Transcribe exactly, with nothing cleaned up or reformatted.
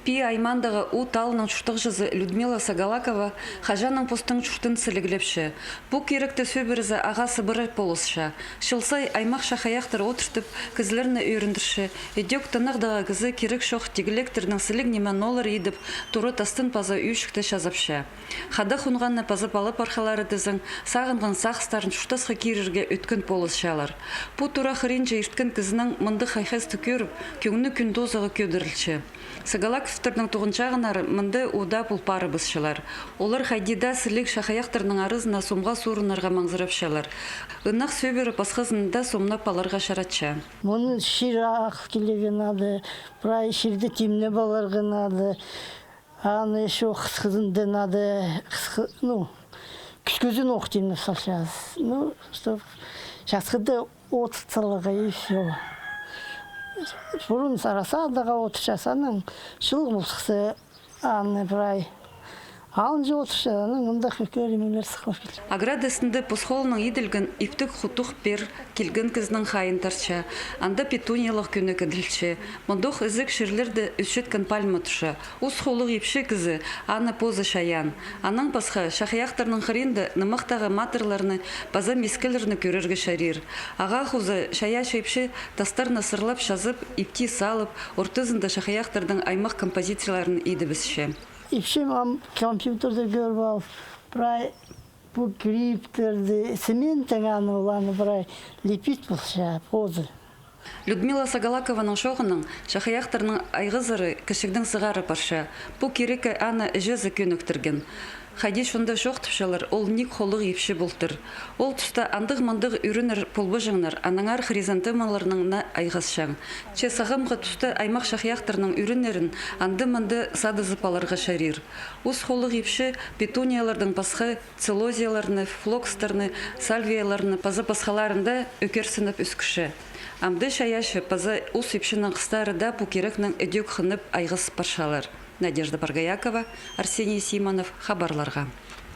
Пии аймаандағы У талының чуртағҷызы Людмила Сагалакова хаҷаннаң постың чуртын сіліглепче. Пу киректі сӧбірезі ағаа сыбыра полысча. Чыл сай аймах чахайахтар одыртып, кізілерні ӧріндірче. Ідӧк тынағдағы кізі кирек чох тигілектернең сіліг ниме нолар идіп, тура тастын паза ӧӧчікті чазапча. Хада хонғанны паза пала-пархалары тізең, сағынған сағыстарын чуртасха кирерге ӧткін полысчалар. Пу тура хыринҷа ирткен кізінің мындағ хайхасты кӧріп, кӧңні кӱн тоозығы кӧдірілче. Сагалаковтарның туғанҷағыннары мында удаа пол парыбысчалар. Олар хайди даа сіліг чахайахтарның аразына сомға суурынарға маңзырапчалар. Ынағ сӧбіре пасхазын даа сомнап аларға чаратча. Мыны чир ағыл килерге надо, прай чирді тимнеп аларға надо. Аны ещё хысхызын даа надо, хысхы, ну, кӱскӱзін ох тимнеп салчабыс. Ну, чтоб часхыда одырт саларға, и всё. Пурун сарасадаға одырчабыс, анаң чылығ полза, аны прай алынҷа одырчабыс, анаң мындағ кӧрімнер сыхлап килче. Ограда істінде пос холынаң иділген иптіг хутух пеер килген кізінің хайиин тартча. Анда петуниялығ кӧнек иділче. Мындағ ізіг чирлерде ӧсчеткен пальма турча. Ус холлығ ипчі кізі аны позы чайаан. Анаң пасха, чахайахтарның хыринда нымахтағы матырларны паза мискілерні кӧрерге чарир. Ағаа хоза чайаачы ипчі тастарны сырлап чазап, ипти салып, ортызында чахайахтарның аймах композицияларын идібісче. Ипчім ам компьютерде кӧріп алып, прай пу грибтерді, цементтең аны, ол аны прай лепить полча, позы. Людмила Сагалакованың чооғынаң, чахайахтарның айғазары кічігдең сығара парча. Пу кирекке аны іҷезі кӧніктірген. Хайди чонда чоохтапчалар, ол ниик холлығ ипчі полтыр. Ол туста андағ-мындағ ӱріннер полбаҷаңнар, аннаңар хризантемаларнаң на айғасчаң. Че сағамғы туста аймах чахайахтарның ӱріннерін анда-мында садызып аларға чарир. Ус холлығ ипчі петуниялардаң пасха целозияларны, флокстарны, сальвияларны паза пасхаларын даа ӧкерсініп ӧскірче. Амды чайаачы паза ус ипчінің хыстары даа пу кирекнең ідӧк хынып айғас парчалар. Надежда Боргоякова, Арсений Симонов, хабарларға.